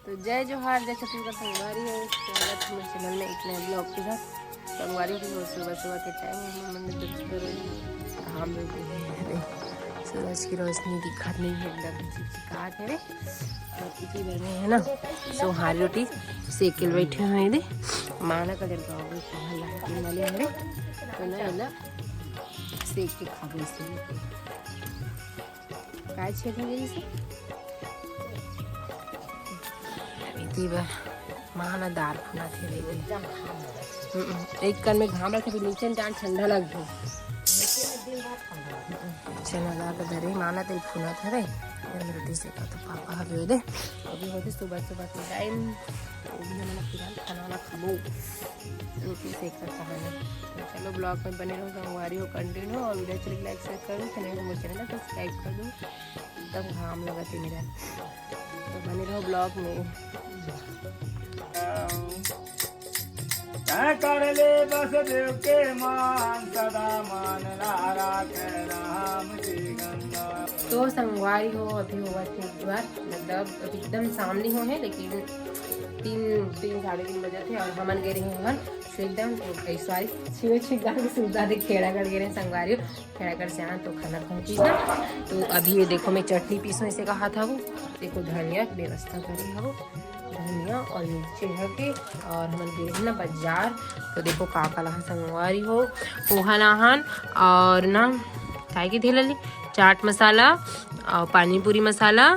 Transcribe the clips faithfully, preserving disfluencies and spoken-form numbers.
तो जय जोहार, जय छत्तीसगढ़ संगवारी हो, स्वागत है मेरे चैनल में एक नए ब्लॉग के साथ। संगवारी हो, सुबह सुबह के टाइम है, हमन ने दस करोड़ घाम में भी है। सूरज की रोशनी दिखत नहीं है, एकदम चिकचिकात है। और इसी घर में है ना, सोहारी रोटी सेके ल बैठे हैं। दे माना कलर का हो गया, सोहारी लाल के वाले हरे, तो ना एला सेक के खाबो इसलिए। काय छेद हो गई इसे? इति बर माँ ना दार फुना थे रे। हम्म, एक कन में घाम रखे, फिर नीचे में जान ठंडा लग गई। चना दार का दरे माँ ना तेल फुना था रे। ये मेरे रोटी सेका तो पापा हवे दे। अभी होते सुबह सुबह के टाइम। अभी हमन फिलहाल खाना वाना खाबो। रोटी सेक कर कहानी। तो चलो ब्लॉग में बने रहो, संगवारी हो, कंटिन्यू हो और वीडियो अच्छी लगी लाइक शेयर करो, चैनल को चैनल सब्सक्राइब कर दो। एकदम घाम लगा थे मेरा, तो बने रहो ब्लॉग में। तैं कर ले बस देव के मान, सदा मान ला राखे राम जी गंगा। तो संगवारी हो, अभी होवत हे एक बार, मतलब अभी एकदम सामने हो है, लेकिन तीन तीन साढ़े तीन बजे थे और हमन गए रहे हैं घर। तो एकदम सॉरी, छिवे छिक गाल के सुविधा दे खेड़ा कर गए रहे हैं संगवारी हो। खेड़ा कर से आन तो खाना पहुंची ना। तो अभी ये देखो, मैं चटनी पीसो, इसे कहा था वो। देखो धनिया की व्यवस्था करी हो, धनिया और मिर्ची है के। और हमन गए रहे ना बाजार, तो देखो का का लाहन संगवारी हो, पोहा लाहन और ना काय के थी लली, चाट मसाला और पानी पूरी मसाला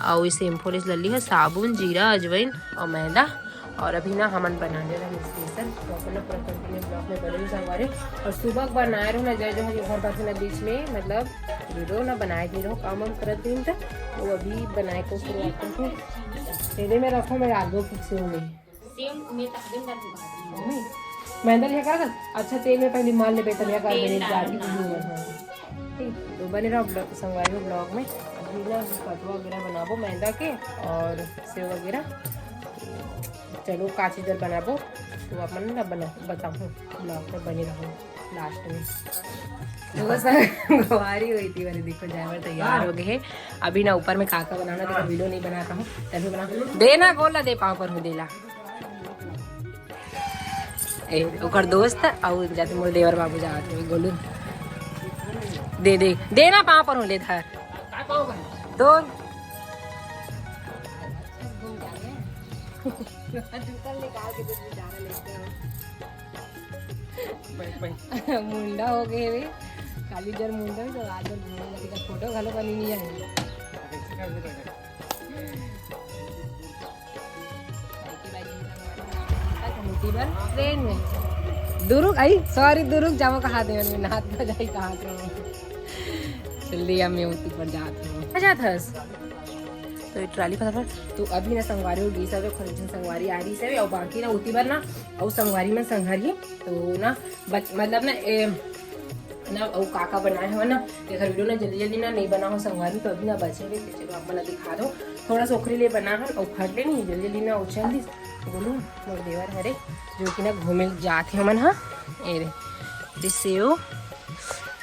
और इसे एम्फोलिस लली है, साबुन, जीरा, अजवाइन और मैदा। और अभी ना हमन बना ले रहे स्पेशल, तो अपन पूरा कंटिन्यू ब्लॉग में बने रहो संगवारी। और सुबह बनाए रहो ना, जय जहाँ के घर पास ना बीच में मतलब वीडियो ना बनाए दे रहो, काम वाम करत दिन तक। तो अभी बनाए को शुरुआत करते हैं। तेरे में रखो, मैं आलू फिक्स हो गई। सेम में तकदीम डाल दूंगा। मैदा लिया कर, अच्छा तेल में पहले मार ले बेटा, लिया कर तेल मेरे डाल गाड़ी की दूंगा। दूर है। ठीक, तो बने रहो ब्लॉग, संगवारी हो ब्लॉग में। अभी ना पतवा वगैरह बनाबो मैदा के और सेव वगैरह। चलो का चीज बनाबो तो अपन ना बना बताऊँ ब्लॉग में, बने रहो लास्ट में। तो बस संगवारी हुई थी, मैंने देखो जाए तैयार हो गए हैं। अभी ना ऊपर में काका बनाना, देखो वीडियो नहीं बना पाऊँ, तभी बना। देना गोला दे पाँव पर हूँ देला। ए, ओकर दोस्त अउ जाते मोर देवर बाबू जात हे गोलू। दे दे, देना पाँव पर हूँ ले धर। दो। मुंडा हो गए वे, खाली जर मुंडा तो आज जर घूमे लगे फोटो घलो बनी नहीं है। ट्रेन में दुरुग आई, सॉरी, दुरुग जावो कहा दे, मैंने हाथ में जाई कहा दे। चल दिया, मैं उती पर जात हूँ। आ जात हस। तो ये ट्राली फटाफट। तो अभी ना संगवारी हो गई सब, खरीदन संगवारी आ रही सब, और बाकी ना उती बार ना, और संगवारी में संगवारी, तो ना बच-, मतलब ना, ए, ना, अउ का का बनाए हवन ना, तेकर वीडियो ना जल्दी जल्दी ना नहीं बना हो संगवारी, तो अभी ना बचे हुए, तो चलो आप मन ला दिखा दो। थोड़ा सा ओखरे लिए बना हन, अउ फट ले नहीं, जल्दी जल्दी ना उछल दिस। बोलू, मोर देवर हरे, जो कि ना घूमे जात हे हमन हा। ए रे, दे सेव,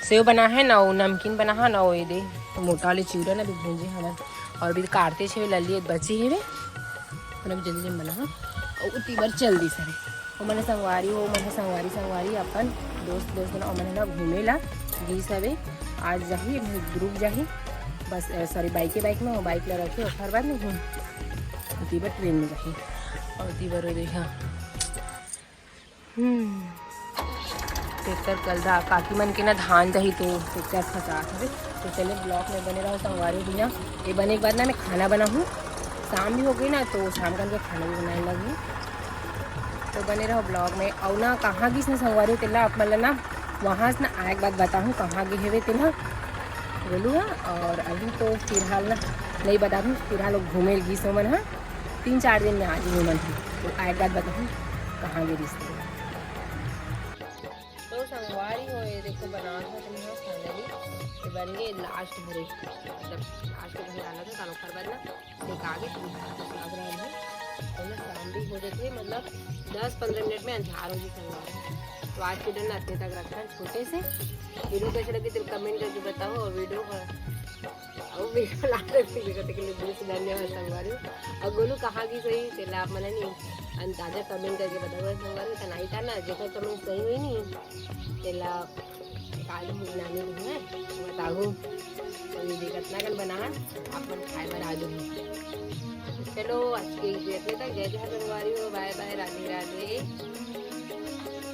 सेव बना है ना, अउ नमकीन बना है ना, अउ ये दे, मोटा वाले चिवड़ा ना भी भूंजे हमन, अउ भी काटते छे लल्ली बची हे रे, मतलब जल्दी जल्दी बना हा, अउ उती बार चल दिस हरे। ओमन संगवारी, ओमन संगवारी, संगवारी अपन दोस्त, दोस्त मन ओमन ना घूमे ला गीस हवे। आज जाही, रुक जाही बस, अ, सॉरी, बाइके, बाइक में, बाइक ला रखे, ओकर बाद नहीं उती बार ट्रेन में जाही। और उती बार देखा, हम्म, ट्रैक्टर कल दा, काकी मन के ना धान जाही तो ट्रैक्टर फंसात हवे। तो चले ब्लॉग में बने रहो संगवारी भैया। ये बने के बाद ना मैं खाना बनाहूँ, शाम भी हो गई ना, तो शाम का हमको खाना भी बनाए लगी। तो बने रहो ब्लॉग में। और ना कहाँ गिस ना संगवारी तेला आप मन ला ना वहाँ से ना आए के बाद बताहूँ कहाँ गे हेवे तेला बोलू हा। और अभी तो फिलहाल ना नहीं बता दूँ, फिलहाल वो घूमे गिस मन हा, तीन चार दिन में आ जाही मन हा, तो आए के बाद बताहूँ कहाँ गे रिश्ते। तो संगवारी हो, ये देखो बनावत हन तुमन फाइनली, ये बन गए लास्ट भरे, मतलब लास्ट भरे डाला था, कानो खर बाद ना सेका के तुम साथ में साथ रहन है, तो ना शाम भी हो जाती है, मतलब दस पंद्रह मिनट में अंधार हो जाए संगवारी। तो आज के दिन अतने तक रखन छोटे से। वीडियो कैसे लगी तो कमेंट करके बताओ, और वीडियो का अउ मेरे लाल रंग के लिए बहुत धन्यवाद संगवारी हो। अउ गोलू कहाँ गिस होही, तेला आप मन नी अंदाजा comment करके बताओ संगवारी हो। त नहीं था ना, जेकर comment सही होही नी, तेला काल नानी को है, बताहू। तो ये देखत ना कन बनाहन, आप मन खाए बर आ जाहू। चलो, आज के video इतने तक। जय जय संगवारी हो, bye bye, राधे राधे।